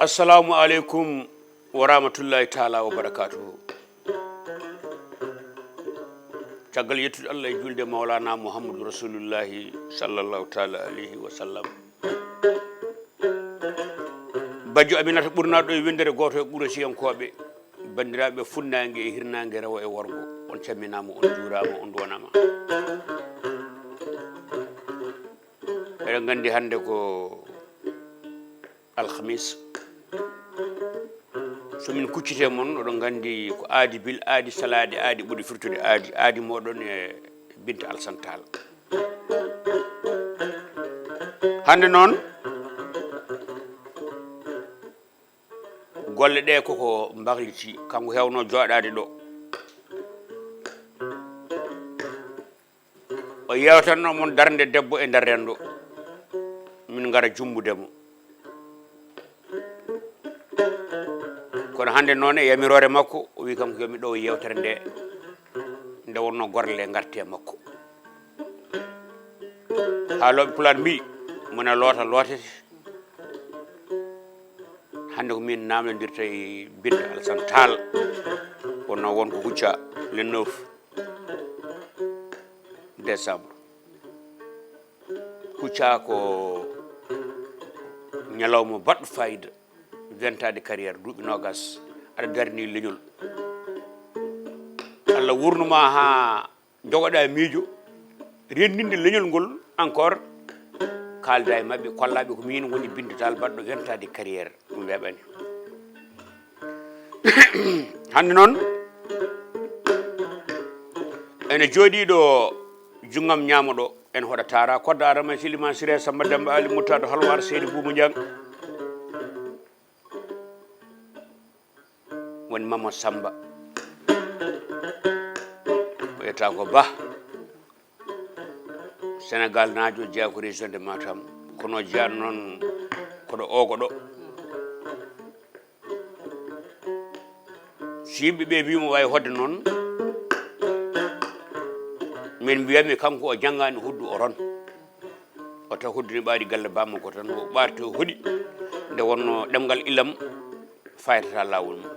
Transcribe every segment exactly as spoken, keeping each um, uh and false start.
Assalamu aleykum wa rahmatullahi taala wa barakatuhu. Caggal yettude Allah e julde Mawlana Muhammadu Rasulullahi sallallahu taala alayhi wa sallam. Bajjo Aminata ɓurnaɗo e windere gooto e Ɓurasiyankooɓe, banndiraaɓe funnaange e hirnaange rewo e worgo, on camminaama, on juuraama, on nduwanaama. Eɗen nganndi hannde ko alhamis. So min kuccite mon, oɗon nganndi ko aadi bil, aadi salaade, aadi ɓuri firtude aadi, aadi moɗon e Binta Alsan Taal. Hannde noon, golle ɗe koko mbakliti, kanko hewno jooɗaade ɗo. O yewtanno mon darnde debbo e nder renndo, min ngara jumbude mo. Kono hannde noon e yamiroore makko, o wi kanko yomi ɗo yewtere nde, nde wonno gorle ngarte makko. Haalooɓe Pulaar mbi, mona loota lootete. Hannde ko min namnondirta e Binta Alsan Taal, wonno won ko hucca le neuf décembre. Hucca ko ñalawma baɗɗo fayida, vingt ans de carrière, duuɓi noogas, aɗa darni leñol. Allah wurnuma haa jogoɗa miijo renndinde leñol ngol encore, kaalda e maɓɓe, kollaɓe ko min woni Binta Taal baɗɗo vingt ans de carrière, ɗum weeɓani. Hannde noon, ene jooɗii ɗo junngam ñaamo ɗo, en hoɗa Taara, kodda Adama, Silima, Sire, Samba, Demba, Ali, Muttaɗo, Halwaar, Seydi Buubu Ñaŋ. Woni Mama Samba. O wiyata ko Bah. Senegal naajo, jeyaa ko région de Matam. Kono jeyaa noon koɗo ogo ɗo. So yimɓe ɓe mbiimo wawi hodde noon, min mbiyatmi kanko o janngaani hoddu o ron. O taw hoddu ne ɓaari galle bammakko tan, o ɓaarti o hoɗi. Nde wonno ɗemngal ilam faytata laawol mum.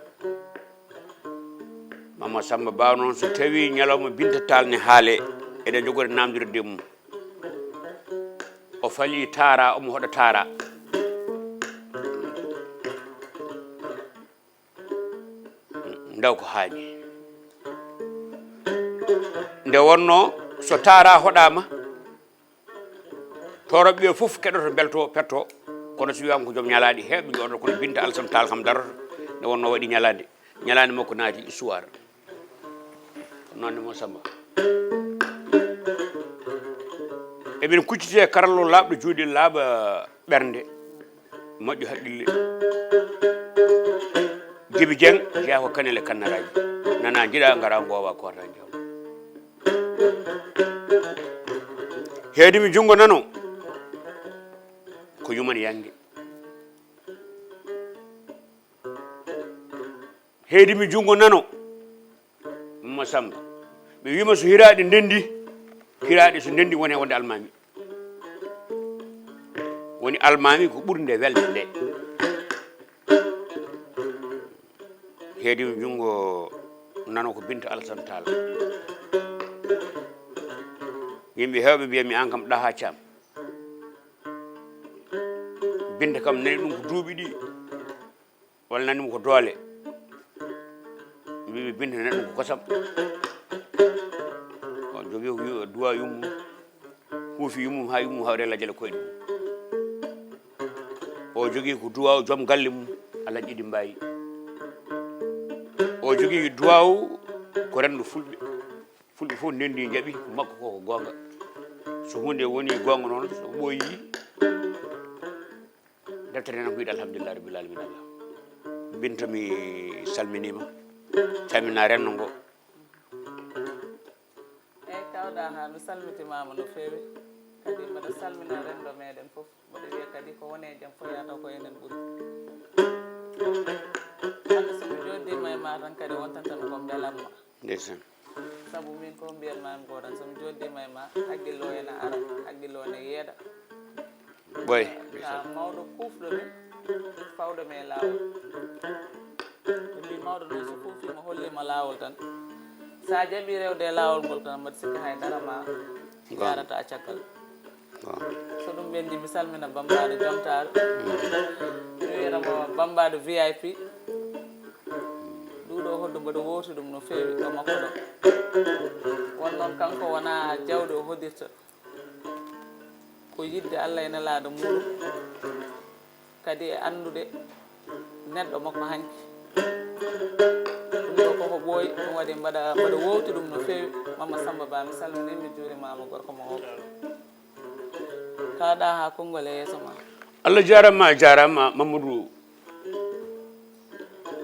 Mama Samba Ba noon, so tawi ñalawma Binta Taal ne haale, eɗen jogori namdirde mum. O fali Taara, omo hoɗa Taara. Ndaw ko haani. Nde wonno so Taara hoɗaama, Tooroɓe ɓe fof keɗoto, mbelto, petto. Kono so wiyaama ko joom ñalaaɗe, heewɓe njooɗoto, kono Binta Alsan Taal kam daroto. Nde wonno waɗi ñalaande. Ñalaande makko naati histoire. Noon ne mo Samba. Emin kucciti e karallo laaɓɗo juuɗe, laaɓa ɓernde, moƴƴo haqqille. Jibi Jeŋ, jeyaa ko Kanel e Kannaraaji. Nana njiɗa, ngara ngoowa koota jam. Heedimi junngo nano, ko Yuman Yannge. Heedimi junngo nano, Mama Samba. Ɓe wiima so hiraaɗe ndenndi, hiraaɗe so ndenndi woni e wonde almaami. Woni almaami ko ɓurnde welde nde. Heedimi junngo nano ko Binta Alsan Taal. Yimɓe heewɓe mbiyatmi, aan kam ɗahaa Caam. Binta kam nani ɗum ko duuɓi ɗi. Walla nani mo ko doole. Mbiimi Binta nani ɗum ko kosam. O jogii ko yu-, duwaawu yummum. Huufi yummum haa yummum hawri e lajjale koyɗe mum. O jogii ko duwaawu joom galle mum, Alhaji Idi Mbaye. O jogii duwaawu ko renndo Fulɓe. Fulɓe fof ndenndi njaɓi ko makko ko, ko goonga. So huunde woni goonga noon, so ɓooyi, deftere nan ko wiide alhamdulillah rabbil alamin Allah. Binta mi salminiima, calmina renndo ngo. Eyi, kawɗa ha mi salmitimaama no feewi. Kadi mbeɗa salmina renndo meɗen fof. Mboɗo wiya kadi ko wone jam fof yata ko enen ɓuri. Hannde so mi jooɗiima e ma tan kadi wontantanmi ko mbelamma. Ndeysaan. Sabu min ko mbiyatmaami ko tan, so mi jooɗiima e ma, hakkille o ena ara, hakkille o ene yeeɗa. Ɓoy. Ka mawɗo kuufɗo mi, fawda mi e laawol. Ɓe mbi mawɗo noon so fuufiima holliima laawol tan, so a jaɓii rewde e laawol ngol tan, mbaɗa sikki hay dara ma njaarata caggal. So ɗum ɓenndi, mi salmina Bambaɗo Jontaare. Mi wiyata mo Bambaɗo V I P. Ɗuuɗo hoddu mboɗo woowti ɗum no feewi ɗo makko ɗo. Won noon kanko wonaa jawɗe o hoɗirta. Ko yiɗde Allah e Nelaaɗo muuɗum, kadi e anndude neɗɗo makko hanki. Ɗum ɗo koko ɓooyi, ɗum waɗi mbaɗa, mbaɗa woowti ɗum no feewi. Mama Samba Ba, mi salminii, mi juurimaama gorko mo o. Kaaɗa haa konngol e yeeso ma. Allah jaaraama, a jaaraama, Mamadou.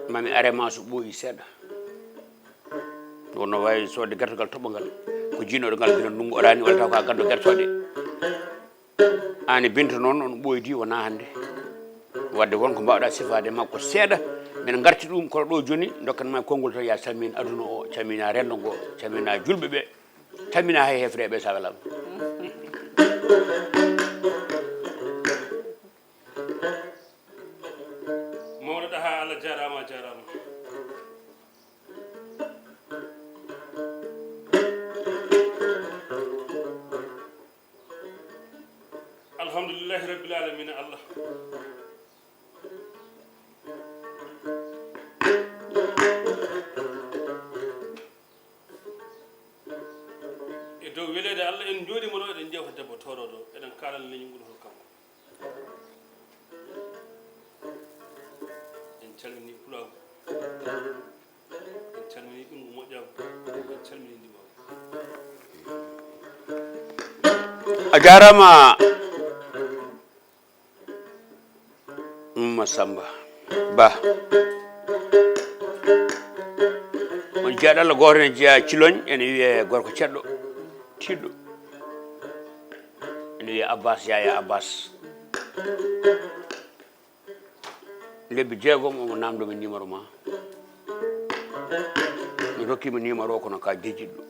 Mami arema so ɓooyi seeɗa. Wonno waawi soodde gertogal toɓɓo ngal. Ko jiinooɗo ngal gila ndungu oraani, walla taw ko a gaddo gertooɗe. Aani Binta noon, on ɓooydi wonaa hannde. Wadde won ko mbaawɗa sifaade makko seeɗa. Min ngarti ɗum kono ɗo jooni, ndokkan ma konngol tan, ya salmin aduna o, calmina renndo ngo, calmina julɓe ɓe, calmina hay hefreɓe sa welama. Mawɗo ɗaha, Allah jaaraama, a jaaraama. Alhamdulillahi rabbil alamina, Allah. E dow weleede Allah, en njooɗiima ɗo, eɗen njewta debbo tooroodo, eɗen kaalana leñol ngol hol kanko. En calminii pulaagu, en calminii ɓunngu moƴƴaagu, en calminii ndimaagu. A jaaraama. Umma Samba Ba. On jeyaɗo Allah gooto ne jeyaa Ciloñ, ene wiyee gorko ceɗɗo, tiiɗɗo. Ene wiyee Abbas, Yaya Abbas. Lebbi jeegom omo naamndo mi numéro ma. Mi rokkiima numéro o, kono ka jejjitɗo.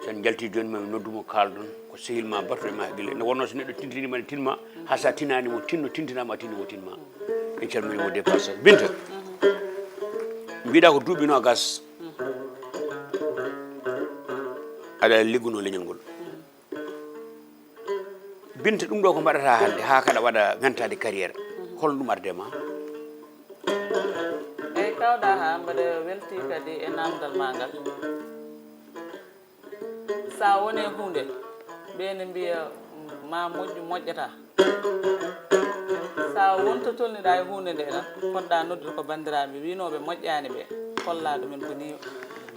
So en njalti jooni, ma mi noddu mo, kaaldon. Ko sehil ma, battoɗo ma hakkille. Nde wonnoo so neɗɗo tintiniima, ne tinma. Haa so a tinaani mo, tinno, tintinaa ma, tinno mo, tinma. En calminii mo de passage. Binta, mbiɗa ko duuɓi noogas aɗa liggunoo leñol ngol. Binta, ɗum ɗo ko mbaɗata hannde haa kaɗa waɗa wentaade carrière. Holno ɗum arde ma? Eyi, kawɗa haa mbaɗa welti kadi e namdal ma ngal. Sa wone huunde, ɓe ne mbiya ma moƴƴu, moƴƴata. Sa wonto tolniɗa e huunde nde tan, poɗɗa noddude ko banndiraaɓe winooɓe moƴƴaani ɓe, kolla ɗumen ko nii.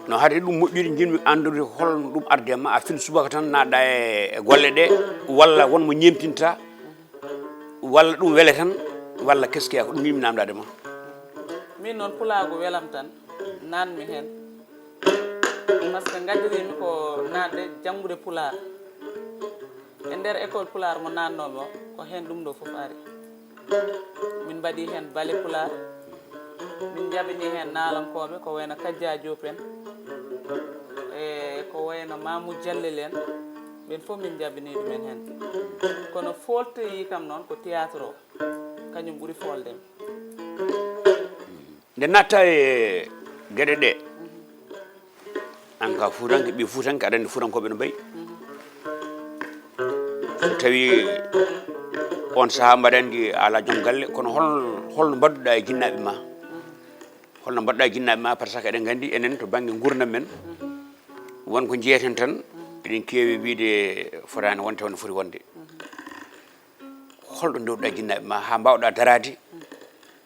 No haɗi ɗum moƴƴude, njiɗmi anndude holno ɗum ardi e ma, a fin subaka tan naatɗa e, e golle ɗe, walla won mo ñemtinta, walla ɗum wele tan, walla keskiya, ko ɗum njiɗmi namdade ma. Min noon, pulaagu welam tan, naatmi heen. Par ce que ngaddirimi ko naatde janngude pulaar. E nder école pulaar mo naatnoomi o, ko heen ɗum ɗo fof ari. Min mbaɗi heen bale pulaar, min njaɓini heen naalankooɓe, ko wayno Kajja Diop en, e ko wayno Mamou Diallel en, ɓeen fof min njaɓini ɗumen heen. Kono fooltoyi kam noon ko théâtre o, kañum ɓuri fooldemi. Nde natta e geɗe ɗe, an ka fuutanke, ɓii fuutanke, aɗa anndi fuutankooɓe no mbayi. So tawi on sahaa mbaɗa anndi a ala joom galle, kono hol-, holno mbaɗduɗa e jinnaaɓe ma? Holno mbaɗɗa e jinnaaɓe ma? Par ce que eɗen nganndi enen to bannge nguurndam men, won ko njeyeten tan, eɗen keewi wiyde fotaani wonde, wonde foti wonde. Holɗo ndewɗa jinnaaɓe ma haa mbaawɗa daraade,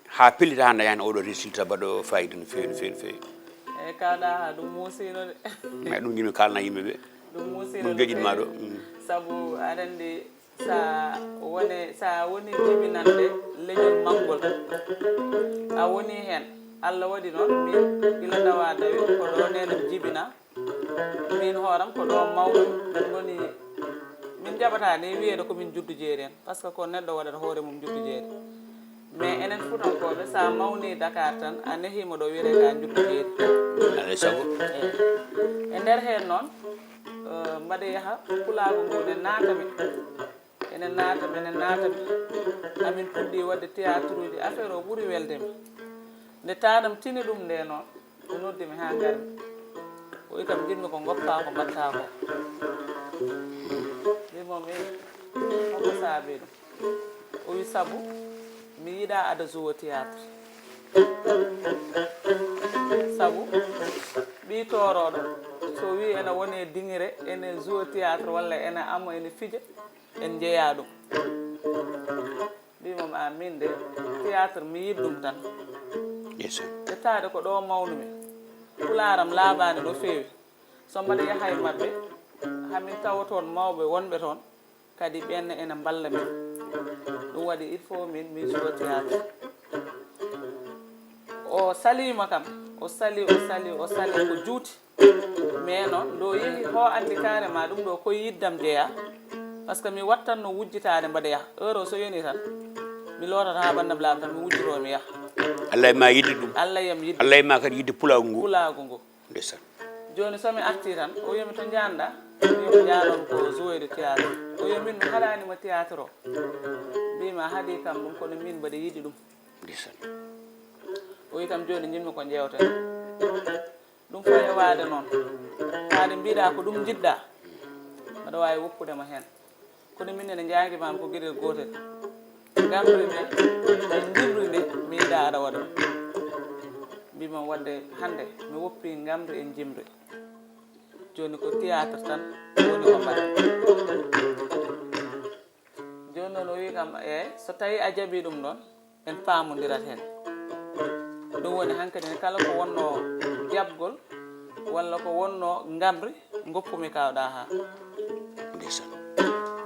haa pellita haa ndañaani oɗo résultat baɗɗo fayida no feewi, no feewi, no feewi? Eyi, kaaɗa haa ɗum muusino de. Mais ɗum njiɗmi kaalna yimɓe ɓe. Ɗum muusino. Ɗum no joƴƴinma feewi ɗo. Mm. Sabu aɗa anndi, sa wone, sa woni jibinande leñol manngol, a woni heen. Allah waɗi noon, min gila dawa dawi, ko ɗo nenam jibina. Min hooram ko ɗo mawɗo min ngoni, min njaɓata ni wiyeede ko min juddu jeeri en, par ce que ko neɗɗo waɗata hoore mum juddu jeeri. Mais enen Fuutankooɓe, sa mawni Dakar tan, a nehiima ɗo wiyete ka juddu jeeri. Alay sago. Eyi. E nder heen noon, eh, mbaɗa yaha pulaagu ngu ne naata mi. Enen naata mi, enen naata mi. Amin puɗɗi waɗde théâtre uji, affaire o ɓuri welde mi. Nde taanam tini ɗum nde noon, o noddi mi haa ngarmi. O wi kam, njiɗmi ko ngoppa ko mbatta ko. Mbi mo mi, hoko saabi ɗum? O wi, sabu mi yiɗa aɗa jouer théâtre. Sabu ɓii toorooɗo, so wi ene woni e diŋire, ene jouer théâtre walla ene ama, ene fija, en njeya ɗum. Mbi mo, a min de, théâtre mi yiɗi ɗum tan. Yeeso. Ƴettaade ko ɗo mawnumi. Pulaaram laabaani no feewi. So mbaɗa yaha e maɓɓe, hamin tawa toon mawɓe wonɓe toon, kadi ɓeen ene mballa min. Ɗum waɗi il faut min, min jouer théâtre. O saliima kam, o sali, o sali, o sali ko juuti. Mais noon, ɗo yehi, ho anndi carrément ɗum ɗo ko yiddam jeya. Parce que mi wattanno wujjitaade mbaɗa yaha. Heure o so yoni tan, mi lootata haa ɓannam laaɓa tan, mi wujjitoo mi yaha. Allah e ma yidde ɗum. Allah yam yidde. Allah e ma kadi yidde pulaagu ngu. Pulaagu ngu. Ndeysaan. Jooni so mi artii tan, o wiya mi to njaanɗa? Mi wiya ko njaaɗon ko jouer de théâtre. O wiya min mi haɗaani ma théâtre o. Mbiimi a haɗi kam ɗum, kono min mbaɗa yiɗi ɗum. Ndeysaan. O wi kam jooni njiɗmi ko njeewten. Ɗum fof e waade noon. Waade mbiɗa ko ɗum njiɗɗa, mbaɗa waawi woppude ma heen. Kono min ene njaangi ma ko geɗel gootel. Ngamri nde e njimri nde mi yiɗa aɗa waɗa. Mbiimi waɗde hannde mi woppi ngamri e njimri. Jooni ko théâtre tan woni ko mbaɗa. Jooni noon o wi kam, eey, so tawii a jaɓii ɗum ɗoon, en paamondirat heen. Ɗum woni hankadi ne kala ko wonnoo jaɓgol walla ko wonnoo ngamri, ngoppumi kaw ɗaha. Ndeysaan.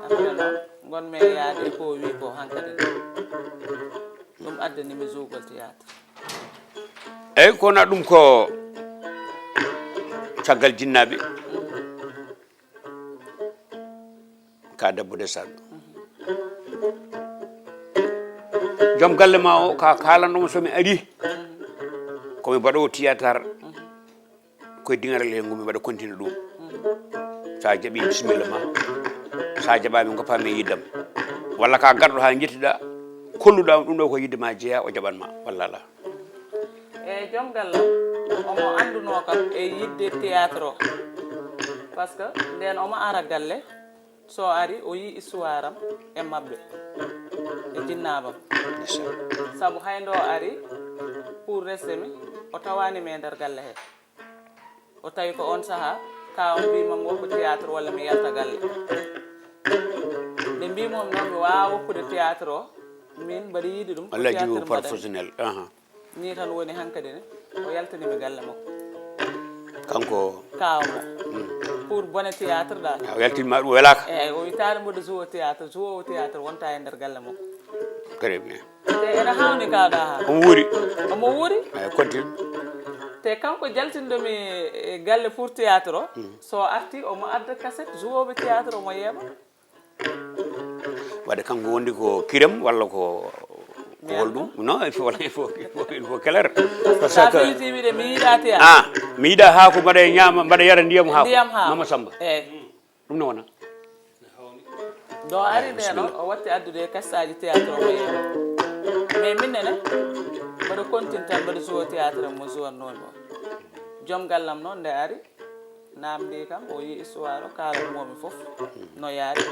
Après noon, ngonmi e yaade e ko o wi ko hankadi ne. Ɗum addani mi jouegol théâtre. Eey, kono ɗum ko caggal jinnaaɓe. Ka debbo de saɗo. Joom galle ma o, ka kaalanɗo mo so mi ari, ko mi mbaɗoowo théâtre, koye diŋaral he ngu mi mbaɗa continue ɗum. Sa jaɓi, bisimilla ma. Sa jaɓaami, ngoppa mi e yiddam. Walla ka garɗo haa njettiɗa, kolluɗa ɗum ɗo ko yidde ma jeeya, o jaɓan ma, walla ala. E joom galle am, omo anndunoo kam e yiɗde théâtre o. Parce que ndeen omo ara galle, so ari o yii histoire am e maɓɓe, e jinnaaɓe am. Sabu hay nde o ari pour reste mi, o tawaani mi e nder galle he. O tawi ko oon sahaa, ka o mbii mam woppu théâtre walla mi yalta galle. Ɓe mbii mam noon mi waawaa woppude théâtre o, min mbaɗa yiɗi ɗum, ko Allah théâtre jiwo mbaɗa. Professionnel. Aha. Nii tan woni hankadi ne, o yaltini mi galle makko. Kanko? Kaaw mo. Mm. Pour bone théâtre ɗa. Ah, o yaltini ma ɗum o welaaka? Eey, o wi taade mboɗo jouer théâtre, jouer o théâtre wonta e nder galle makko. Très bien. Te ene hawni ka ɗa ha. Omo wuuri? Omo wuuri. Eey, continue. Te kanko jaltinɗo mi e galle pour théâtre o, mm, so arti omo adda cassette jouer ɓe théâtre omo yeeɓa. Waɗde kanko wondi ko kirem walla ko, ko hol ɗum? Non, il faut, il faut, il faut, il faut clair. Parce que sa felliti wiide mi yiɗa théâtre. Ah, mi yiɗa haa ko mbaɗa e ñaama, mbaɗa yara ndiyam haa ko. Ndiyam haa. Mama Samba. Eey. Ɗum ne wona. Do ari nde noon, o watti addude kastaaji théâtre o yeewa. Mais min nene, mbaɗa continue tan mbaɗa jouer théâtre mo jouer noon o. Joom gallam noon nde ari, namdi kam, o yii histoire o, kaalan moomi fof no yaari.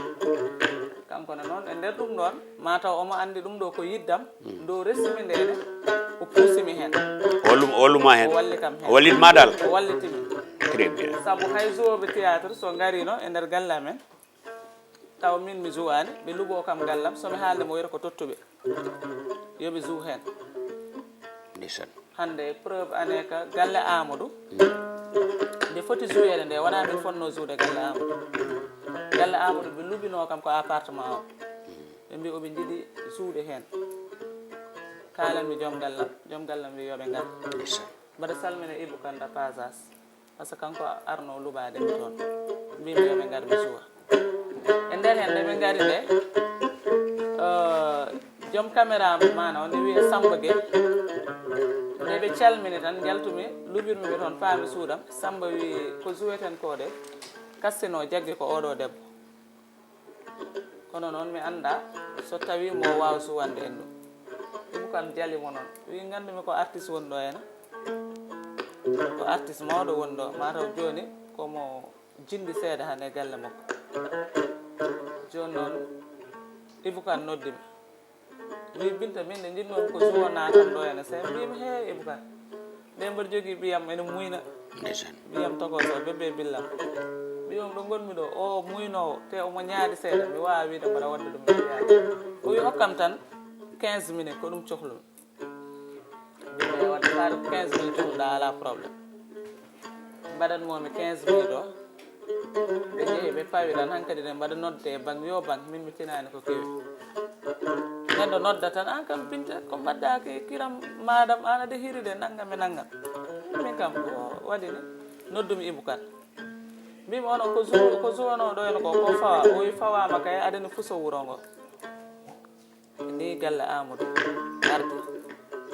Kanko ne noon, e nder ɗum ɗoon, mataw omo anndi ɗum ɗo ko yiddam, nde o resimi nde ne, o puusimi heen. O wallum-, o walluma heen? O walli kam heen. O wallitma dal? O wallitimi. Très bien. Sabu hay joueɓe théâtre so ngarino e nder galle amen, taw min mi jouwaani, ɓe luɓo kam gallam, so mi haalde mo wiyata ko tottuɓe. Yo ɓe joue heen. Ndeysaan. Hannde preuve ane ka galle Amadou. Mm. Nde foti joueede nde, wonaa min fotnoo joueede galle Amadou. Galle Amadou, ɓe luɓinoo kam ko appartement o. Mm. Ɓe mbii oɓe njiɗi joueede heen. Kaalanmi joom gallam, joom gallam wii yo ɓe ngar. Ndeysaan. Mbaɗa salmina Ibou Kane da Pazas. Parce que kanko arno luɓaade mi toon. Mbimi yo ɓe ngar mi suwa. E nder heen nde ɓe ngari nde, eh, joom caméra mana o ne wiya Samba Gueye. Nde ɓe calmini tan, njaltumi, luɓirmi ɓe toon, faami suudam. Samba wi ko joueten ko de, kastino jaggi ko oɗo debbo. Kono noon mi anndaa so tawii mo waawa suwande en ɗum. Ibu Kan jali mo noon. Wi, nganndumi ko artiste woni ɗo hena. Ko artiste mawɗo woni ɗo. Mataw jooni ko mo jinndi seeɗa hannde e galle makko. Jooni noon Ibu Kan noddi mi. Wi, Binta, min de njiɗ noon ko suwo naatan ɗo hena. Sey mbimi, he, Ibu Kan. Nde mboɗo jogii ɓiyam ene muyna. Ndeysaan. Ɓiyam tokoso, bébé Billam. Ɓiyam ɗo ngonmi ɗo, o muynoowo, te omo ñaadi seeɗa, mi waawaa wiide mbaɗa waɗde ɗum e ɓiyaa. O wi, hokkam tan quinze minutes, ko ɗum cohlumi. Mbiɗo waɗde faade ko quinze minutes cohluɗaa, alaa problème. Mbaɗatmoo mi quinze minutes o, ɓe njehi, ɓe pawi tan, hankadi ne mbaɗa nodde e bank, yo bank, min mi tinaani ko kewi. Neɗɗo nodda tan, an kam, Binta, ko mbaɗɗa ki, kiram, madam, an ade hiri de, nangam e nangam. Min kam, ko waɗi ni, noddumi Ibu Kan. Mbimi, onon ko zu-, ko zuwanoo ɗo en ko, ko fawa? O wi, fawaama kay, aɗa ni fuso wuro ngo. Ni galle Amadou ardi.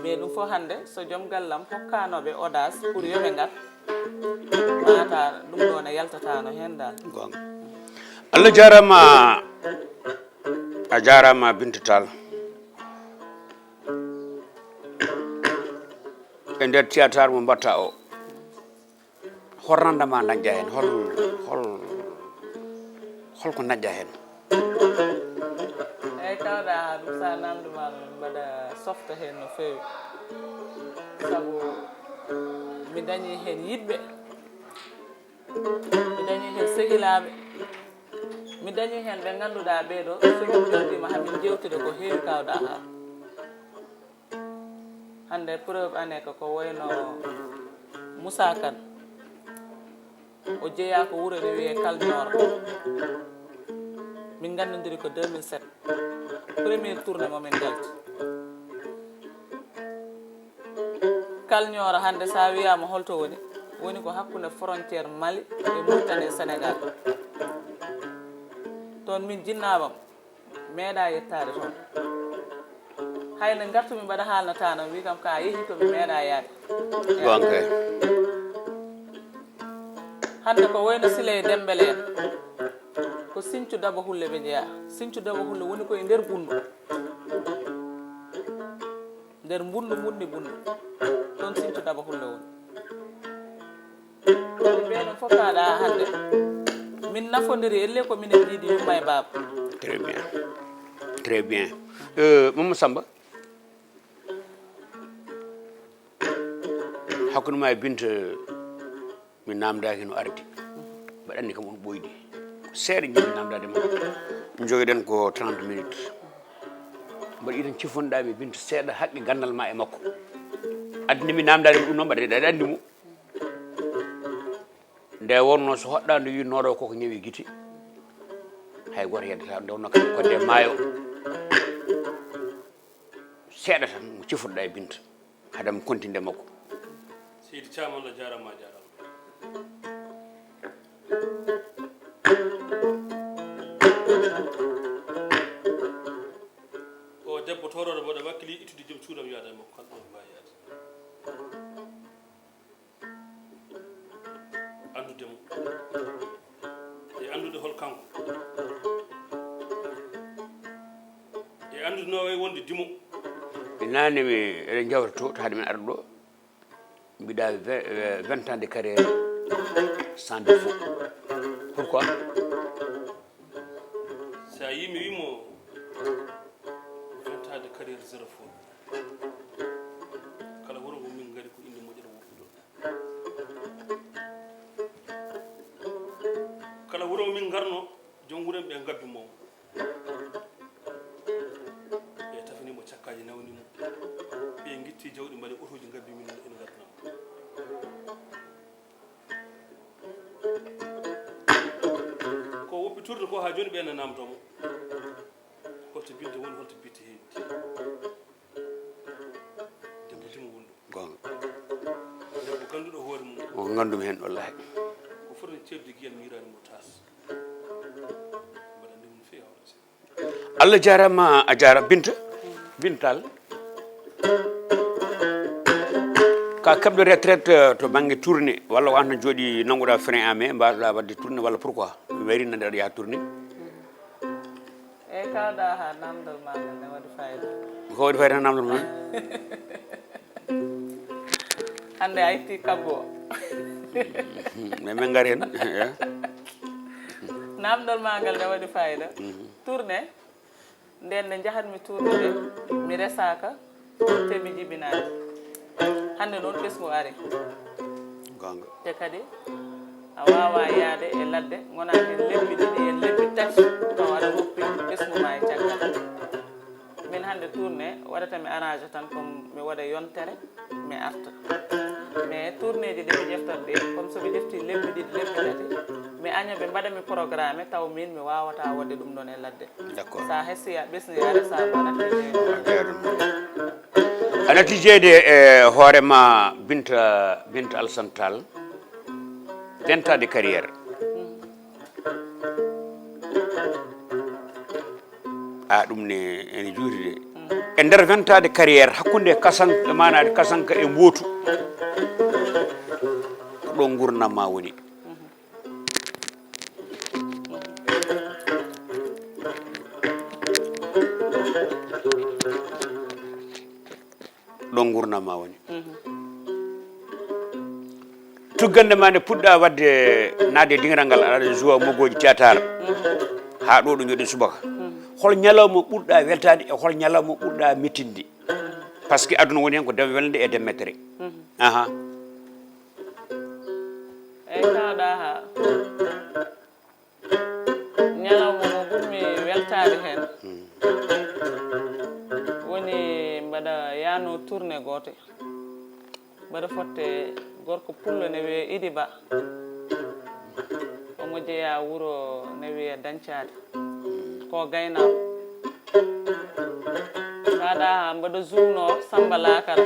Mais ɗum fof hannde, so joom gallam hokkaano ɓe audace pour yo ɓe ngar, mata ɗum ɗo ne yaltataano heen dal. Goonga. Allah jaaraama, a jaaraama Binta Tall. E nder théâtre mo mbaɗta o, hol rendement dañƴa heen? Hol, hol, hol ko dañƴa heen? Eeyi, kawɗa haa ɗum, so a naamndiima ɗum, mbaɗa softa heen no feewi. Sabu mi dañii heen yiɗɓe, mi dañii heen sehilaaɓe, mi dañii heen ɓe ngannduɗaa ɓee ɗoo, so min noddiima haa min njeewtida ko heewi, kawɗa haa. Hannde preuve ane ko, ko wayno Moussa Kane. O jeyaa ko wuro ne wiyee Kalñooro. Min nganndondiri ko deux mille sept. Premier tournée mo min njalti. Kalñooro hannde, so a wiyaama holto woni, woni ko hakkunde frontière Mali e Mauritanie e Sénégal. Toon min jinnaabam. Meeɗa yettaade toon. Hay no ngartumi mbaɗa haalnataa noon, wi kam ka yehi to mi meeɗa yaade. Goonga kay. Hannde ko wayno Siley Dembele en. Ko Sinthiou Daba Hulle ɓe njeyaa. Sinthiou Daba Hulle woni ko e nder Bundu. Nder Mbundu, Mbundi, Bundu. Toon Sinthiou Daba Hulle woni. Ɓeeɗon fof kaaɗa hannde. Min nafondiri elle ko minen ɗiɗi yumma e baaba. Très bien. Très bien. Euh, Mama Samba, hakkunde ma e Binta, mi naamndaaki no ardi. Mbaɗa anndi kam on ɓooydi. Ko seeɗa njiɗmi naamndaade ma. Njogiɗen ko trente minutes. Mbaɗa yiɗen cifonɗa mi Binta seeɗa haqqe ganndal ma e makko. Addi mi naamndaade mo ɗum noon, mbaɗa aɗa anndi mo. Nde wonno so hoɗɗaande wi nooɗo koko ñawi gite. Hay gooto yeddata, nde wonno kam kodde maayo. Seeɗa tan mo cifotoɗa e Binta. Haade mi kontinde makko. Seydi Caam, Allah jaaraama, a jaaraama. O debbo toorooɗo mboɗo wakkili ittude joom suudam yaada e makko, kala ɗo mbaawi yaade. Anndude mo. E anndude hol kanko. E anndude no wayi wonde dimo. Naane mi eɗen njawta to, to hade min arde ɗo. Mbiɗa ve-, eh, vingt ans de carrière sans défaut. Pourquoi? Sa yii mi wimo vingt ans de carrière zéro faute. Kala wuro ngo min ngari ko inde moƴƴere woppuɗo. Kala wuro ngo min ngarno, joom wuren ɓe ngabbi mo. Ɓe tafini mo cakkaaji, nawni mo. Ɓe ngitti jawɗi, mbaɗi otooji, ngabbi min ene ngartana mo. Ko woppi tourné ko haa jooni ɓe ene namdo mo. Holto Binta woni, holto Binta heewi. Debbo dimo woni ɗum. Goonga. Debbo ganduɗo hoore mum. O ngandumi hen wallahi. Ko foti ceerdi giyal miiraani mo tas. Mbaɗa ndimum feewi hawra seeɗa. Allah jaaraama, a jaaraama Binta. Binta Tall. Ka keɓɗo retraite, euh, to bannge tournée, walla ko an tan jooɗi nannguɗa frein à main, mbawɗa waɗde tournée, walla pourquoi? Wayri nande aɗa yaha tournée. Eyi, kaaɗa haa namdal maa ngal ne waɗi fayida. Ko waɗi fayida namdal maa? Hannde a itti kaggu o. Mais min ngari heen. Namdal maa ngal ne waɗi fayida. Tournée, ndeen nde njahatmi tournée nde, mi resaaka, te mi jibinaaki. Hannde noon ɓesngu ari. Goonga. Te kadi a waawaa yahde e ladde, ngonaa heen lebbi ɗiɗi e lebbi tati, tawa aɗa woppi ɓesngu maa e caggal. Min hannde tournée waɗata mi arrangé tan, comme mi waɗa yontere, mi arta. Mais tournéeji ɗi mi ƴeftata ɗi, comme so mi ƴeftii lebbi ɗiɗi, lebbi tati, mi aña, ɓe mbaɗa mi programme, taw miin mi waawataa waɗde ɗum ɗoon e ladde. D'accord. So a hesii, a ɓesnii, a resaama, a nattii jeeyde. A nattii jeeyde e hoore ma, Binta, Binta Alassane Tall, vingt ans de carrière. A, ɗum ne ene juuti de. E nder vingt ans de carrière, hakkunde kasan-, maanaam kasanka e mbootu, ko ɗo nguurndam ma woni. Ɗo nguurndam ma woni. Tuggannde ma nde puɗɗa waɗde, naatde e dingiral ngal, aɗa joua mogooji théâtre. Haa ɗo ɗo jooɗi subaka. Hol ñalawma ɓurɗa weltaade e hol ñalawma ɓurɗa mettinde? Par ce que aduna woni heen ko dem welnde e dem mettere. Aha. Eyi, kaaɗa haa ñalawma mo ɓurmi weltaade heen woni mbaɗa yaano tournée gooto. Mbaɗa fotte gorko pullo ne wiyee Idi Ba. Omo jeyaa wuro ne wiyee Dañcaade. Ko gaynaako. Kaaɗa haa mbaɗa zuwnoo Samba Laakara.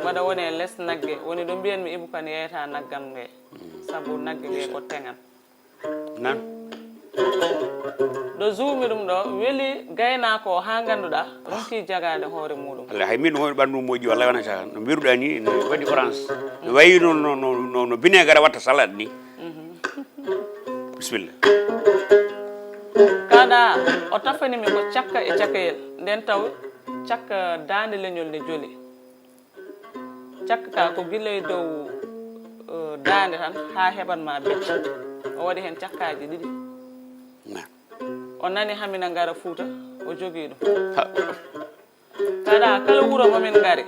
Mbaɗa woni e les nagge. Woni ɗo mbiyanmi Ibu Kan yeyata naggam nge. Sabu nagge nge ko teŋan. Nan. Ɗo zuwmi ɗum ɗo, weli gaynaako o haa ngannduɗaa, ronki jagaade hoore muuɗum. Alla, hay min woni ɓanndu moƴƴi, wallahi wona caka. No mbiruɗaa ni, no waɗi orange. No wayi no, no, no, no, no vinaigre watta salade ni. Bisimilla. Kaaɗa, o tafani mi ko cakka e cakayel. Nden taw cakka daande leñol ne joli. Cakka ka ko gila e dow, eh, daande tan haa heɓan ma becce. O waɗi heen cakkaaji ɗiɗi. Na. O nani hamina ngara Fuuta, o jogii ɗum. Ha. Kaaɗa, kala wuro mo min ngari,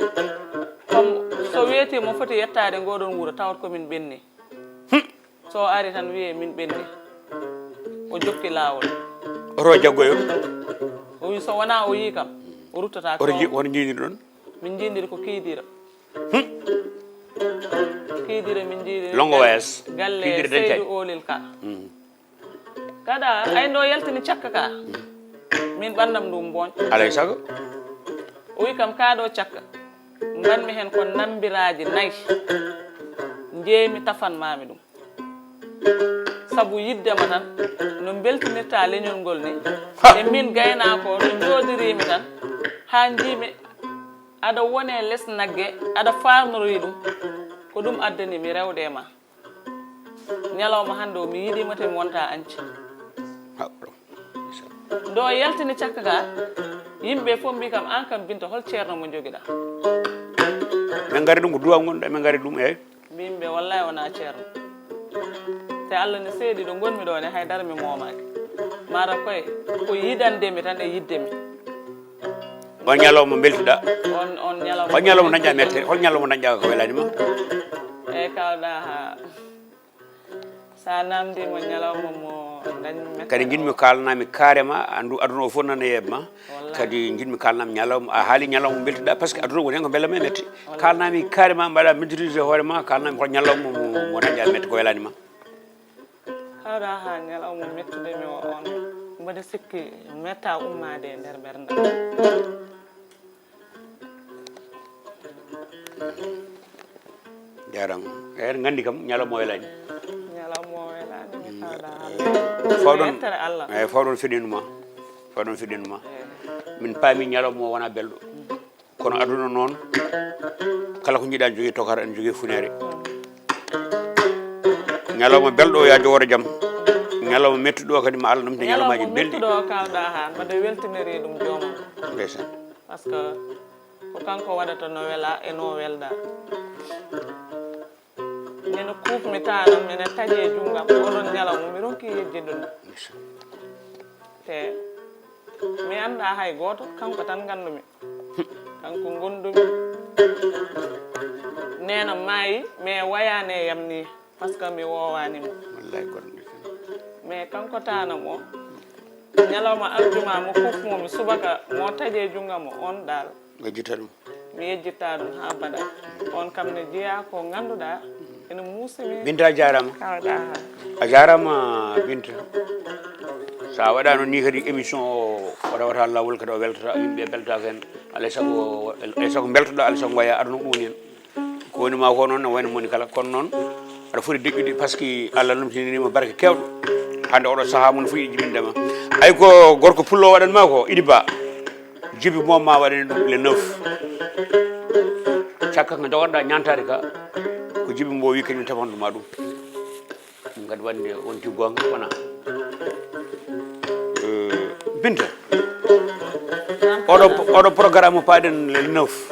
comme so weeti mo foti yettaade ngoɗon wuro, tawat ko min ɓenni. So o ari tan wiyee min ɓenni. O jokki laawol. Oto jaggoyo. O wi so wonaa o yii kam, o ruttata Oto ko ji, won jiidi ɗon. Min njiidiri ko Kiidira. Kiidira min njiidiri. Longo wayas. Galle Kiidira dañcaani. Seydu Oolil ka. Kaaɗa, ay ndo yaltini cakka ka. Min ɓanndam ndu mbooñ. Alay sago. O wi kam, kaa ɗo cakka. Mbanmi heen ko nambiraaji nayi. Njeeymi, tafanmaami ɗum. Sabu yiɗde ma tan, no mbeltinirta leñol ngol ni. Ha! E min gaynaako, no njooɗiriimi tan, haa njiimi aɗa wone les nagge, aɗa faarnoroyi ɗum. Ko ɗum addani mi rewde e ma. Ñalawma hannde o, mi yiɗiima te mi wonta añca. Ha. Ndo yaltini cakka ka, yimɓe fof mbi kam, aan kam Binta, hol ceerno mo njogiɗa? Min ngari ɗum ko duwa ngonɗo, min ngari ɗum, eyi. Mbimi ɓe, wallahi wona ceerno. Te Allah ne seedi, ɗo ngonmi ɗo ne, haydara mi moomaaki. Mara koye, ko yiɗande mi tan e yiɗde mi. On ñalawma mbeltuɗa? On, on ñalawma. Hol ñalawma dañƴa mette? Hol ñalawma dañƴa ko welani ma? Eyi, kaaɗa haa. Sa namdima ñalawma mo dañmi mette. Kadi jiɗmi kaalanami carrément, andu aduna o fof nana yeeɓma. Kadi jiɗmi kaalanami ñalawma, a haali ñalawma mbeltuɗa, par ce que aduna woni hen ko belamma e mette. Kaalanami carrément, mbaɗa maîtriser hoore ma, kaalanami hol ñalawma mo, mo dañƴa mette ko welani ma. Kaaɗa haa ñalawma mettude mi o on. Mbaɗa sikki metta ummaade e nder ɓernde. Jaaraama. Eɗen nganndi kam ñalawma o welani. Ñalawma o welani mi kaaɗa. Fawɗon, Yettere Allah. Eyi, fawɗon fiɗɗindu ma. Fawɗon fiɗɗindu ma. Min paami ñalawma o wona belɗo. Kono aduna noon, kala ko jiɗa jogii tokara, ene jogii funeere. Ñalawma belɗo o, yaa jogoro jam. Ñalawma mettuɗo o kadi ma Allah ɗum te ñalawmaaji belɗi. Mettuɗo o kawɗa haan, mbaɗa weltiniri ɗum joomam. Ndeysaan. Parce que ko kanko waɗata no wela e no welda. Nene kuufmi tanam, ene taƴe junngam, oɗon ñalawma mi ronki yejjidun. Te mi annda hay gooto, kanko tan nganndumi. Kanko ngonndumi. Neena maayi, mais wayaane yam ni, parce que mi woowaani mo. Wallaay goɗɗo ndeysaan. Mais kanko tanam o, ñalawma aljuma mo kuufmomi subaka, mo taƴe junngam o, on dal. Yejjita ɗum. Mi yejjitta ɗum haa baɗa. On kam ne jeyaa ko ngannduɗaa ene muusi mi. Binta a jaaraama. Kawɗa haa. A jaaraama Binta. So a waɗaano ni kadi émission o waɗa wata laawol kadi o weltata yimɓe beltaaka heen. Alay sago alay sago mbeltoɗaa alay sago ngoya aduna ɗum woni heen. Ko woni ma ko noon ne wayno moni kala kono noon aɗa foti deƴƴude par ce que Allah nomtinanima barke kewɗo. Hannde oɗo sahaa mo no foti jibinde ma. Ay ko gorko pullo waɗan ma ko Idi Ba. Jibi mo ma waɗani ɗum le neuf. Cakka ko jogoɗa ñantade ka ko jibi mbo wi kañum tefan ɗuma ɗum. Ɗum kadi wande on ti gonga wona. Binta. Oɗo oɗo programme paɗen le neuf.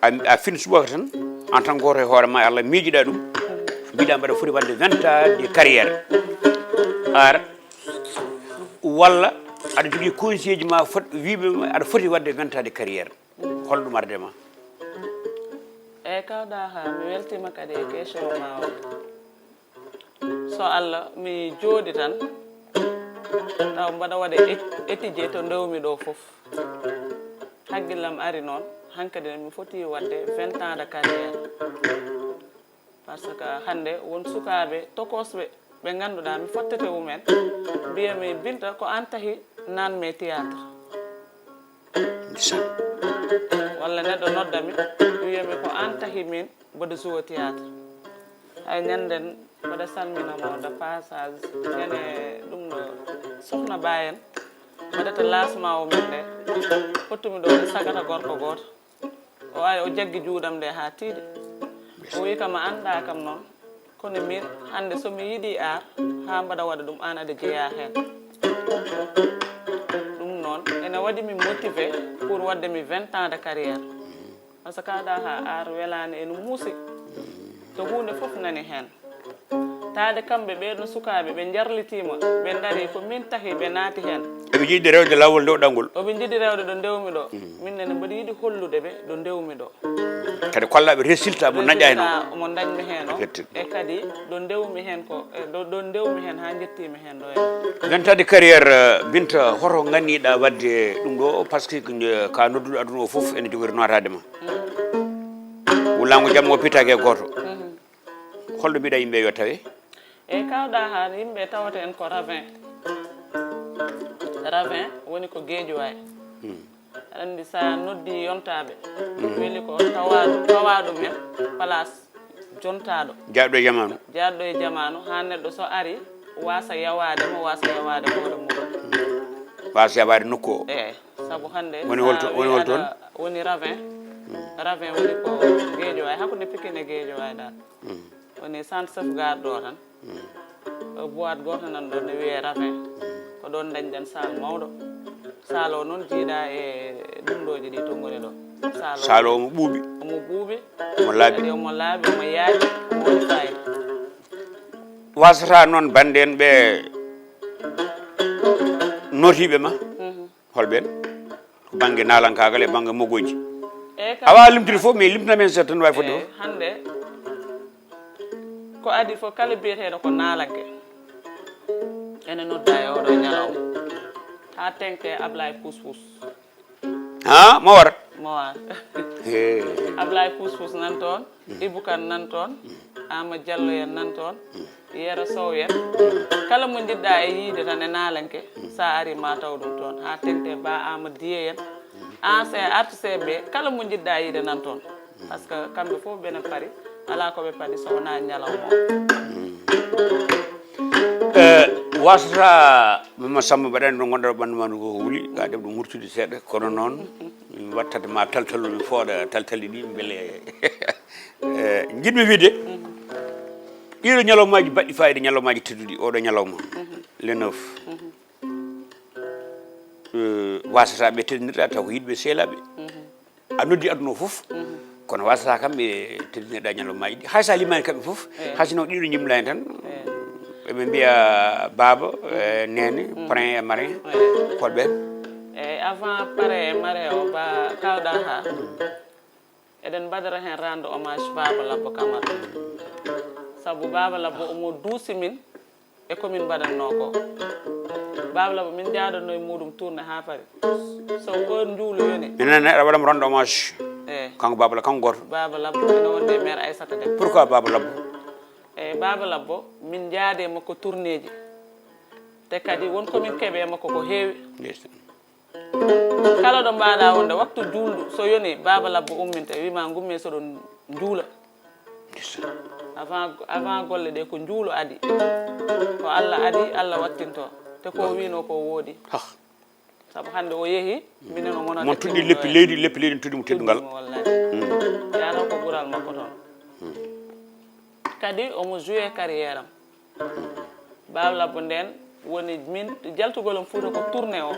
A a fin subaka tan en tant que goto e hoore ma Allah miijiɗa ɗum. Mbiɗa mbaɗa foti wande vingt ans de carrière. Ar walla aɗa jogii conseil ji ma fot wiɓe aɗa foti wadde vingt ans de carrière. Hol ɗum arde ma? Eyyi kawɗa ha mi weltima kadi e question ma o. So Allah mi jooɗi tan taw mbaɗa waɗa étudier to ndewmi ɗo fof. Hakkillam ari noon hankadi mi foti wadde vingt ans de carrière. Par ce que hannde won sukaaɓe tokosɓe ɓe ngannduɗaa mi fottete wumen mbiyami Binta ko aan tahi nanmi e théâtre. Walla neɗɗo noddami wiyami ko aan tahi min mboɗo joue théâtre. Hay ñannden mboɗo salminamo de passage ñande ɗum ɗo sohna Ba en mbaɗata lancement o min nde hottumi ɗo sagata gorko gooto. O ari o jaggi juuɗam nde haa tiiɗi. O wi kam a annda kam noon kono min hannde so mi yiɗi ar haa mbaɗa waɗa ɗum aan aɗa jeeya heen. Ɗum noon ene waɗi mi motivé pour waɗde mi vingt ans de carrière. Par ce que aɗa ha ar welaani ene muusi to huunde fof nani heen. Taade kamɓe ɓee ɗon sukaaɓe ɓe njarlitiima ɓe ndarii ko min tahi ɓe naati heen. Eɓe njiɗi rewde laawol nde o ɗangol. Oɓe njiɗi rewde ɗo ndewmi ɗo. Min nene mboɗo yiɗi hollude ɓe ɗo ndewmi ɗo. Kadi kollaɓe résultat mo naƴa heen o. Mo ndañmi heen o. E kadi ɗo ndewmi heen ko e ɗo ɗo ndewmi heen haa njettiimi heen ɗo heen. Vingt ans de carrière Binta hoto nganniɗa wadde ɗum ɗo par ce que ka nodduɗo aduna o fof ene jogori notaade ma. Wulango jamma o pitaki e gooto. Holɗo mbiɗa yimɓe yo tawe? Eyyi kawɗa haa yimɓe tawata en ko ravin. Ravin woni ko geejuwaay. Aɗa anndi so a noddi yontaaɓe weli ko tawaɗo tawaɗo men place jontaɗo. Jaɗɗo e jamanu. Jaɗɗo e jamanu haa neɗɗo so ari wasa yawade mo wasa yawade hoore mum. Wasa yawade nokku o. Eyi. Sabu hannde woni holto woni holto woni ravin. Ravin woni ko geejo ay hakkunde pikin e geejo ay dal. Woni centre sauvegarde ɗo tan. Ɗo boîte gooto nan ɗo ne wiyee ravin. Ko ɗoon dañɗen saal mawɗo. Saal o noon jiiɗa e ɗumɗooji ɗi to ngoni ɗo. Saal o omo ɓuuɓi. Omo ɓuuɓi. Omo laaɓi. Kadi omo laaɓi omo yaaji omo waɗi fayida. Wasata noon bannde en ɓe notiiɓe ma. Holɓeen? Ko bannge naalankaagal e bannge mogooji. A waawa limtude fof mais limtanam heen seeɗa tan no waawi fodde fof. Hannde ko adii fof kala biyeteeɗo ko naalanke ene nodda e oɗo ñalawma haa teŋte Ablaye Pouspous. Ha mo war. Mo war. Ablaye Pouspous nan toon. Ibou Kane nan toon, Ama Diallo en nan toon, Yero Sow en. Kala mo njiɗɗa e yiide tan e naalanke, sa ari ma taw ɗum toon. Ha tengte ba Ama Diye en. Ancien artiste ɓe, kala mo njiɗɗa yiide nan toon. Parce que kamɓe fof ɓene pari, ala ko ɓe pari so wona ñalawma o. Wasata mama Samba mbaɗani ɗo gonɗa ɓandu ma no ko wuli ka ɗeɓ ɗum murtude seeɗa kono noon mi wattata ma taltal mi fooɗa taltalɗi ɗi beele. Jiɗmi wiide Ɗiɗo ñalawmaaji baɗɗi fayida, ñalawmaaji tedduɗi, oɗo ñalawma, le neuf. Wasataa ɓe teddinirɗa taw ko yiɗɓe seelaɓe. A noddi aduna o fof, kono wasata kam ɓe teddinirɗa ñalawmaaji ɗi. Hay sa limani kamɓe fof, hay sino ɗiɗo jimla hen tan, eɓe mbiya baaba, e nene, prin e marin, koɗ ɓen. Eyyi, avant pare e mare o ba kawɗa ha eɗen mbaɗata hen rendre hommage baaba labbo kamara. Sabu baaba labbo omo duusi min e komin mbaɗatno ko. Baaba labbo min jaaɗatno e muɗum tourné ha paari. So heure njuulu yoni. Minen ne aɗa waɗa mo rendre hommage. Eyyi, kanko baaba labbo kanko goto. Baaba labbo ene wonde e mère Aissata Deme. Pourquoi baaba labbo? Eyyi, baaba labbo min jaade makko tournéji. Te kadi won komin keɓe makko ko heewi. Kala ɗo mbaɗa wonde waktu juulɗo so yoni baaba labbo umminta wima gummi soɗon juula. Avant avant golle ɗe ko juulo adi. Ko Allah adi Allah wattinto. Te ko wino ko woodi. Sabu hande o yeehi minen o mona. Mon tuddi leppi leydi, leppi leydi tuddi mo teddungal. Yano ko ɓural makko toon. Kadi omo joué carrière am. Baaba labbo nden woni min jaltugol am fuuta ko tourné o.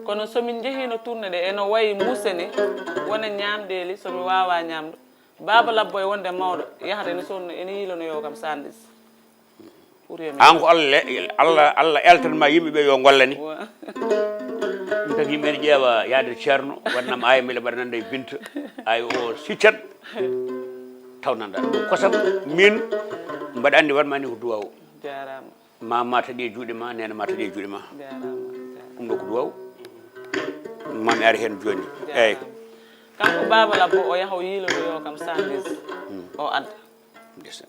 Kono somin jehino tourné ɗe eno wayi muse ni, wona ñamɗeli somi wawa ñamde. Baaba labbo e wonde mawɗo yahata ene sodno ene yiilonoyo kam sandis. Pour yo mi an ko allah allah allah eltanma yimɓe ɓe yo gollani. Ɗum tagi yimɓe ene ƴeewa yaade ceerno waɗnam ay mbeɗa mbaɗa nande e binta ay o siccat. Taw nanda ɗum kosam min mbaɗa anndi waɗma ni ko duwaw. Jarama. Ma ma taƴe juuɗe ma nene ma taƴe juuɗe ma. Jarama. Ɗum ɗo ko duwaw. Mami ari hen joni. Eyyi. Kanko baaba labbo o yaha o yiilonoyo kam sandis. O adda. Ndesa.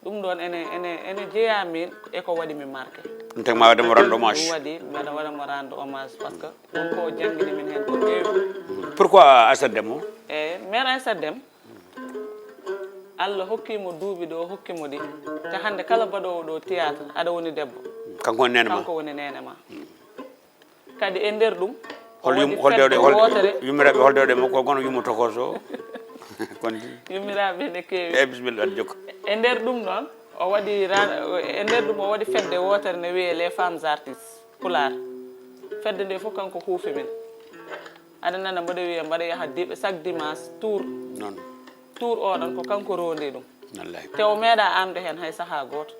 Ɗum ɗon ene ene ene jeeya min e ko waɗi mi marqué. Ɗum tagi ma waɗa mo rendre hommage. Ɗum waɗi mbeɗa waɗa mo rendre hommage parce que won ko o janngini min heen ko heewi. Pourquoi Aissata Deme o? Eyi, mère Aissata Deme, Allah hokki mo duuɓi ɗo o hokki mo ɗi. Te hannde kala mbaɗoowo ɗo théâtre aɗa woni debbo. Kanko woni neene ma. Kanko woni neene ma. Kadi e nder ɗum o waɗi fedde wootere. Yummiraɓe holde ɗe makko gono yummo tokoso. Kon yummiraɓe ne keewi. Eyyi, bisimilla, aɗa jokka. E nder ɗum noon o waɗi e nder ɗum o waɗi fedde wootere ne wiyee les femmes artistes pulaar. Fedde nde fof kanko huufi min. Aɗa nana mboɗo wiya mbaɗa yaha chaque dimanche tour. Noon. Tour oɗon ko kanko rondi ɗum. Te o meeɗa amde heen hay saha gooto.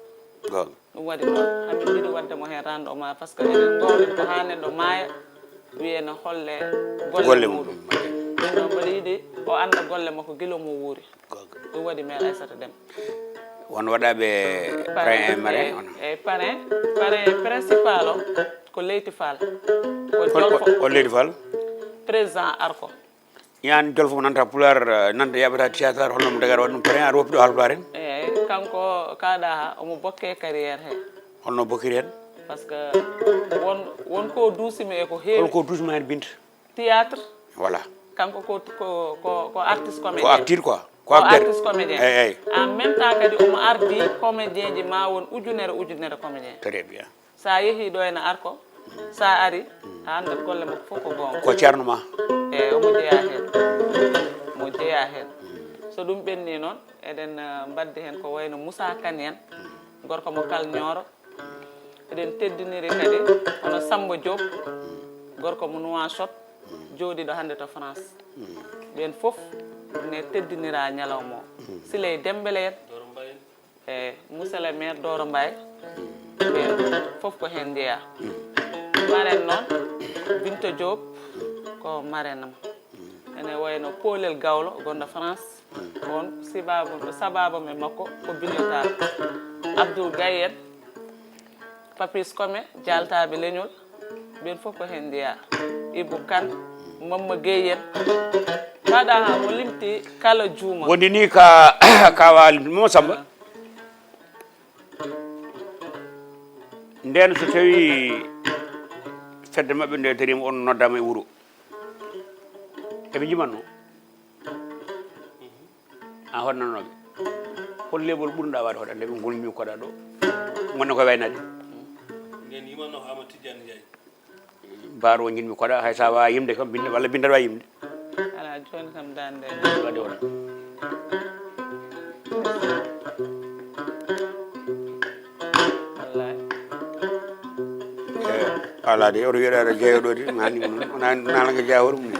Goonga. Ɗum waɗi noon hamin njiɗi waɗde mo heen rendre hommage par ce que eɗen ngoowɗen ko haa neɗɗo maaya wiyee no holle golle muɗum. Ɗum noon mboɗo yiɗi o annda golle makko gila mo wuuri. Ɗum waɗi mère Aissata Deme. Won waɗaɓe parrain e marrain on. E parrain parrain principal o ko Leyti Fall. Ko Jolfo. O Leyti Fall. Président Arko. Ñaan jolfo mo nanta pulaar nanta yaɓata théâtre holno mo dagata waɗ ɗum pare aɗa woppi ɗo haalpulaar en. Eyyi, kanko kaɗa ha omo bokke carrière he. Holno bokkiri hen? Par ce que won won ko duusimi e ko heewi. Holko duusima hen binta? Théâtre. Voilà. Kanko ko ko ko ko artiste comédien. Ko acteur quoi. Ko acteur. Artiste comédien. Eyyi eyyi. En même temps kadi omo ardi comédien ji ma won ujunere ujunere comédien. Très bien. Sa yeehi ɗo ene Arko, sa ari, a anndat golle makko fof ko goonga. Ko ceerno ma. Eyi, omo jeyaa heen. Omo jeyaa heen. So ɗum ɓenni noon, eɗen eh, mbaddi heen ko wayno Moussa Kane en, gorko mo Kal Nioro. Eɗen teddiniri kadi hono Samba Diop, gorko mo Nouakchott, jooɗiiɗo hannde to France. Ɓeen fof ne teddinira ñalawma o. Siley Dembele en. E monsieur le maire Doro Mbaye ɓe fof ko heen njeyaa. Maren noon Binta Diop ko marenam. Ene wayno Poolel Gawlo gonɗo France. On sibaabu sabaabu men makko ko Binta Tall. Abdoul Gaye en, Papis Kome, Jaaltaaɓe Leñol. Ɓeen fof ko heen njeyaa. Ibou Kane, Mamma Gueye en. Mbaɗa haa mo limti kala juuma. Wondi ni ka kawa mo Samba. Nden so tawi fedde maɓɓe nde darima on noddama e wuuro. Eɓe jimanno. A hoɗnanoɓe hol leɓol ɓurɗa waade hoɗande ɓe gonmi koɗa ɗo gonno koye waynade. Nden yimanno ko Amadou Tidiane Ndiaye. Baaro o jinmi koɗa hay sa wawa yimde kam binde walla binde aɗa wawi yimde. Ala joni kam dande waɗi on. Alaa de, oto wiyeɗa aɗa jeeya ɗo de, mi anndi mo noon, wona naalanga jeeya hoore mum.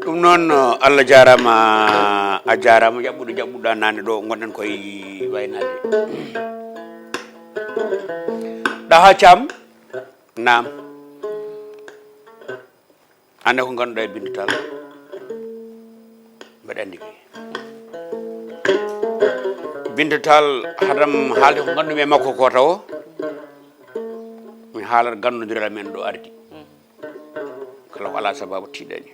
Ɗum noon, Allah jaaraama, a jaaraama jaɓɓuɗo jaɓɓuɗa nane ɗo ngonɗen koye waynaade. Ɗaha Caam, naam. Annde ko ngannduɗaa e Binta Tall? Mbeɗa anndi kay. Binta Tall, haɗam haalde ko nganndu-mi e makko ko tawo, mi haalat ganndondiral men ɗo ardi. Kala ko alaa sabaabu tiiɗani.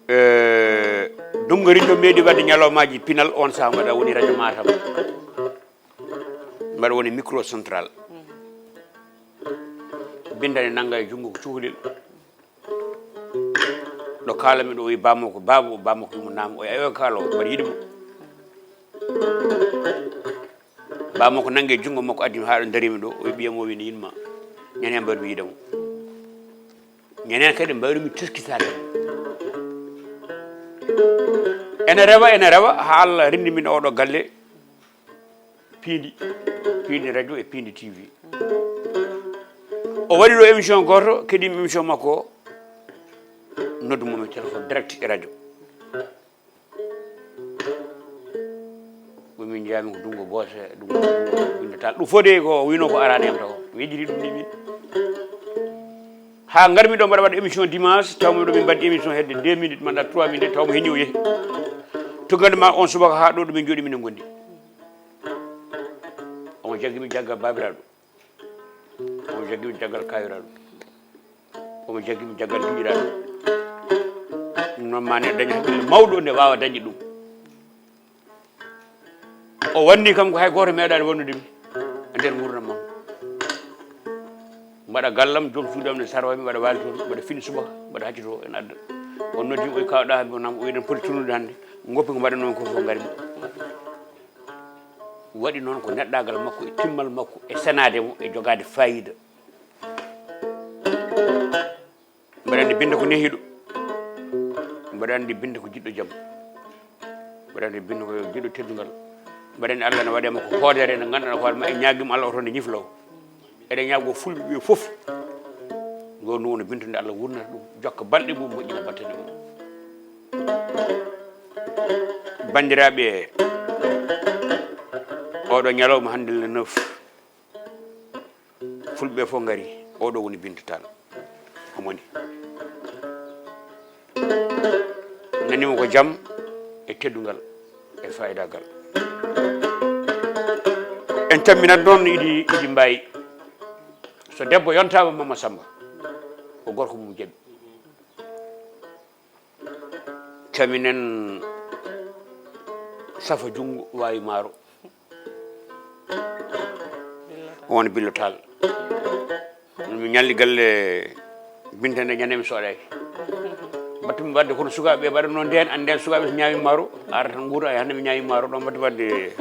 Eh, Dumga Riñɗo meeɗi waɗde ñalawmaaji pinal, on sahaa mbaɗa woni radio Matam. Mbaɗa woni micro central. Binta ne nannga e junngo ko cukalel. Ɗo kaalami ɗo, o wi bammakko, baaba, o bammakko wimo naam, o wi ayo kaalo, mbaɗa yiɗi mo. Bammakko nanngi e junngo makko, addi mi haa ɗo, darimi ɗo, o wi ɓiyam o wi ne yiɗma. Ñande mbaɗmi yiɗa mo. Ñande kadi mbaɗmi teskitaade mo. Ene rewa, ene rewa, haa Allah renndi min oɗo galle. Piindi, piindi radio e piindi T V. O waɗi ɗo émission gooto, keɗimi émission makko o, noddu mo mi téléphone direct e radio. Ko min njeyaami ko Dunngo Boose, Dunngo, Dunngo Binta Tall. Ɗum fof de ko wino ko arani am taw. Mi yejjiti ɗum ni min. Haa ngarmi ɗo mbaɗa waɗa émission dimanche, tawmi ɗo min mbaɗi émission hedde deux minutes, mbaɗa trois minutes, tawmi heni o yehi. To nganndu ma on subaka haa ɗo ɗo min jooɗi minen ngondi. Omo jaggi mi jaggal baabiraaɗo. Omo jaggi mi jaggal kaawiraaɗo. Omo jaggi mi jaggal giƴiraaɗo. Ɗum noon ma ne daña hakkille mawɗo nde waawa dañde ɗum. O wanni kam ko hay gooto meeɗaani wannude mi e nder nguurndam am. Mbaɗa gallam, joom suudu am ne sarwa mi, mbaɗa waali toon, mbaɗa fini subaka, mbaɗa hacci to en adda. On noddi o wi kaw ɗaha, mbi wonam o wiɗen poti tunnude hannde, ngoppi ko mbaɗannoon ko fof ngari mo. Waɗi noon ko neɗɗaagal makko e timmal makko e senaade mo e jogaade faayiida. Mbeɗa anndi Binta ko nehiiɗo. Mbeɗa anndi Binta ko jiɗɗo jam. Mbeɗa anndi Binta ko jiɗɗo teddungal. Mbeɗa anndi Allah ne waɗi makko hoodere nde ngannduɗaa hoore ma e ñaagim Allah oto nde ñiflo. Eɗen ñaago fulɓe ɓe fof. Ngo ndu woni Binta nde Allah wurnata ɗum. Jokka balɗe mum, moƴƴina battane mum. Banndiraaɓe, oɗo ñalawma hannde le neuf. Fulɓe fof ngari, oɗo woni Binta Tall. Omo ni. Nanimo ko jam e teddungal e faayidagal. En camminat noon Idi, Idi Mbaye. So debbo yontaama Mama Samba, ko gorko mum jaɓi. Caminen safa junngo waawi maaro. Won Billo Tall. Mi ñalli galle Binta nde ñande mi soɗaaki. Mbattumi wadde kono sukaaɓe ɓe mbaɗa noon ndeen, annden sukaaɓe so ñaami maaro, ara tan nguura, ay hannde mi ñaami maaro, ɗon mbattumi wadde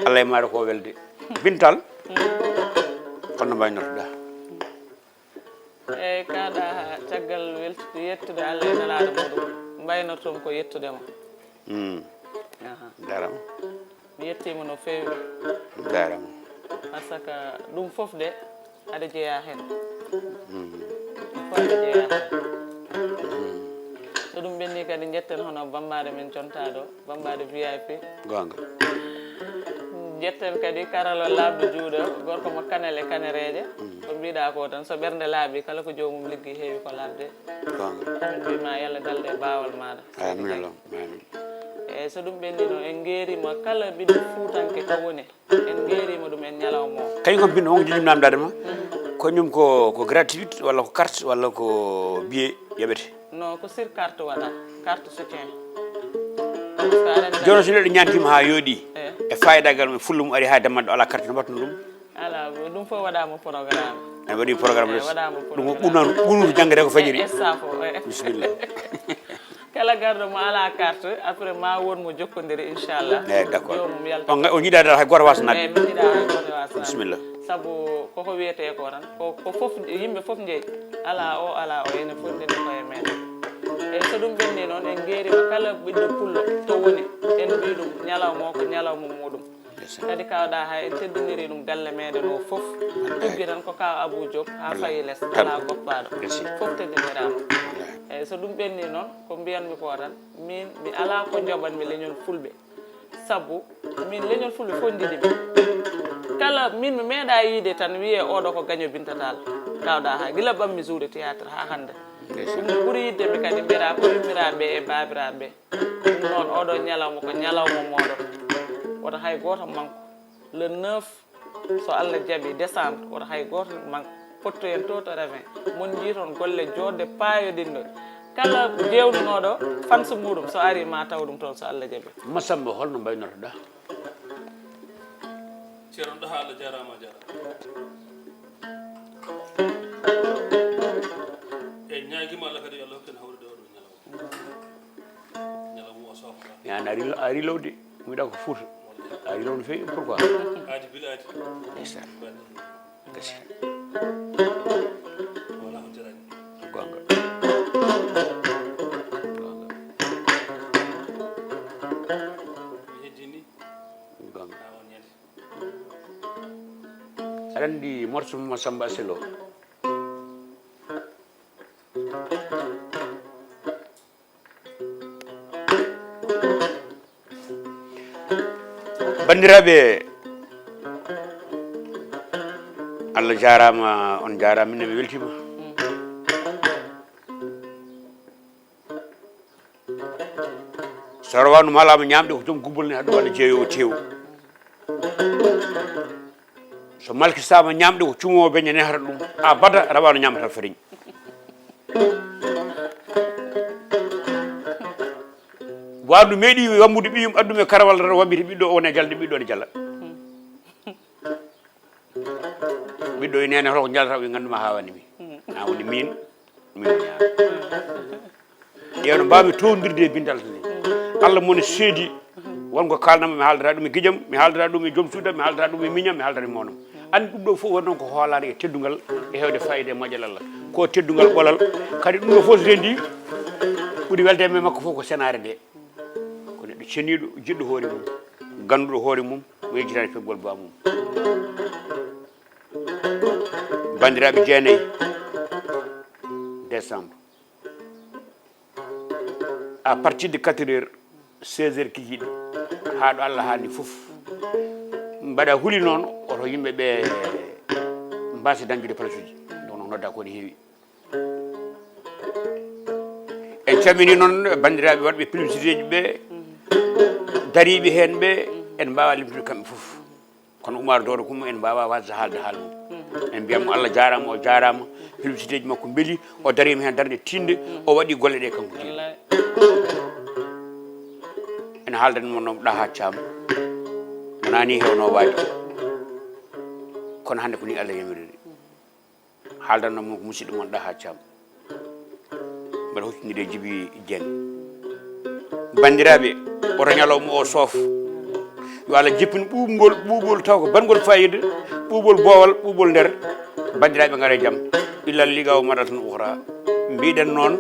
Allah e maaro ko welde. Binta Tall, kono mbawi nodduɗa. Eyyi, kaɗa caggal weltude, yettude Allah e Nelaaɗo muɗum, mbaynortomi ko yettude ma. Mm. Aha. Jarama. Mi yettima no feewi. Jarama. Par ce que ɗum fof de, aɗa jeeya hen. Mm. Ɗum fof aɗa jeeya hen. Mm. So ɗum ɓenni kadi, jetten hono bambaɗo men contaɗo. Bambaɗo V I P. Goonga. Jetten kadi karalla laaɓɗo juuɗo, gorko mo kanel e kanereeje. Mm. Ko mbiɗa ko tan, so ɓernde laaɓi, kala ko joomum liggi heewi ko laaɓde. Goonga. Amin mbima Yalla dalde e baawal maɗa. Amin Allahumma amin. Eyyi, so ɗum ɓennino, en ngeerima kala ɓiɗɗo fuutanke to woni. En ngeerima ɗum en ñalawma o. Kañum kam binɗo, wonko joƴƴum namdade ma? Mm. Ko ñum ko, ko gratuit walla ko carte walla ko billet yoɓete? Non, ko sur carte waɗa, carte soutien. Par ce que aɗa anndi. Jooni so neɗɗo ñaantiima haa yooɗi, eh, e faayidagal mum, fulla mum ari haa dammal ɗo alaa carte, no mbaɗtuno ɗum? Alaa, ɗum fof waɗaama programme. En waɗi programme. Eyi, waɗaama ɗum ko programme. Ɓurnan ɓurnude janngeede ko fajiri. Esa fof, eyi. Bisimilla. Kala garɗo mo alaa carte, après ma won mo jokkondiri, inchallah. Eyi, d'accord. Joomum yalta. On, on yiɗaa dal hay gooto waasa naatde. Eyi, min yiɗaa hay gooto waasa naatde. Bisimilla. Sabu koko wiyetee ko tan, ko, ko fof, yimɓe fof njeyi. Alaa o, alaa o, ene fof ndenndi koye meeɗen. Eyi, so ɗum ɓenni noon, en ngeerima kala ɓiɗɗo pullo to woni, en mbii ɗum ñalawma o ko ñalawma muuɗum. Ndeysaan. Kadi kawɗa hay en teddiniri ɗum galle meɗen o fof. Wallaahi. Tuggi tan ko kaw Abou Diop ha fayi les, ala goppaɗo. Merci. Fof teddinirama. Wallaahi. Eyyi, so ɗum ɓenni noon, ko mbiyanmi ko tan, min mi ala ko joɓanmi leñol fulɓe. Sabu min leñol fulɓe fof jiɗimi. Kala min mi meeɗa yiide tan wiye oɗo ko gaño bintatal. Kawɗa ha gila ɓammi jouer théâtre ha hande. Ndeysaan. Ɗum no ɓuri yiɗde mi kadi mbiyata ko yummiraɓe e babiraɓe. Ɗum noon, oɗo ñalawma ko ñalawma mooɗon. Woto hay gooto manku. Le neuf, so Allah jaɓi, décembre, woto hay gooto manku. Pottoyen to to Ravin. Mon njii toon golle joɗɗe paayoɗinɗe. Kala jeewnunooɗo fans muɗum, so ari ma taw ɗum toon, so Allah jaɓi. Massamba, holno mbaynortoɗa? Ceerno Ɗaha, Allah jaaraama, a jaaraama. E ñaagiima Allah kadi, yo Allah hokku en hawrude oɗo ñalawma. Ñalawma o soofta. Mi an ari, ari lowde. Mi wiɗa ko Fuuta. Ari lowde feewi, pourquoi? Aadi bila aadi. Ndeysaan. Gasi. Wala ko jarani. Gonga. Gonga. Mi heddini. Gonga. Awa ñande. Aɗa anndi morceau mo Samba Selo? Banndiraaɓe, Allah jaaraama, on jaaraama, min mi weltiima. So rawaandu malaama ñaamde ko joom gubbol ne haɗum walla jeeyoowo teewu. So malki sama ñaamde ko cumoowo beñe nehata ɗum. Abada rawaandu ñaamata fariñ. Waandu meeɗi wammude ɓiyum addu e karawal tan wambiti ɓiɗɗo o wone jalde ɓiɗɗo ne jala. Ɓiɗɗo e nene holko jalata wi nganduma hawani mi. Na woni min. Min ñaama. Ƴeewno mbaawmi towndirde e bindal tan. Allah mone seedi. Won ko kaalnama mi haaldata ɗum e gijam, mi haaldata ɗum e joom suuda, mi haaldata ɗum e miñam, mi haaldata e monam. Anndi ɗum ɗo fof woni noon ko hoolaade e teddungal e heewde fayida e moƴƴal Allah. Ko teddungal ɓolal. Kadi ɗum ɗo fof so rendi ɓuri welde e makko fof ko senaare nde. Ko neɗɗo ceniiɗo, jiɗɗo hoore mum, gannduɗo hoore mum, mo yejjitaani feɓgol baamum. Banndiraaɓe, jeenayi décembre, à partir de quatre heures, seize heures kikiiɗe, haa ɗo Allah haani fof. Mbaɗa huli noon, oto yimɓe ɓe mbaasa dañde place uji. Donc, no nodda ko ne heewi. En calmini noon banndiraaɓe waɗɓe publicité ji ɓe, dariiɓe heen ɓe, en mbaawa limtude kamɓe fof. Kono Oumar Doro Kumba en mbaawa waasde haalde haala mum. En mbiyat mo Allah jaaraama, o jaaraama, publicité ji makko mbeli, o dariima heen darnde tiiɗnde, o waɗi golle ɗe kanko jeyi. Wallaahi. Ene haaldan mo noon Ɗaha Caam, wonaa ni heewno waade. Kono hannde ko ni Allah yamiriri. Haaldanno mo ko musidɗo mon Ɗaha Caam. Mbaɗa huccondiri e Jibi Jeŋ. Banndiraaɓe, oto ñalawma o soof. Yo Allah jippin ɓuuɓngol, ɓuuɓol taw ko baɗngol fayida, ɓuuɓol boowal, ɓuuɓol nder. Banndiraaɓe, ngare jam. Illal liga o maratan ukhra. Mbiɗen noon,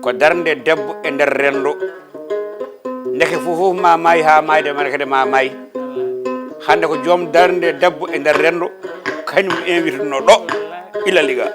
ko darnde debbo e nder renndo. Ndeke fof fof ma maayi haa maayde mara kadi ma maayi. Hannde ko joom darnde debbo e nder renndo, kañum invite no ɗo ila liga.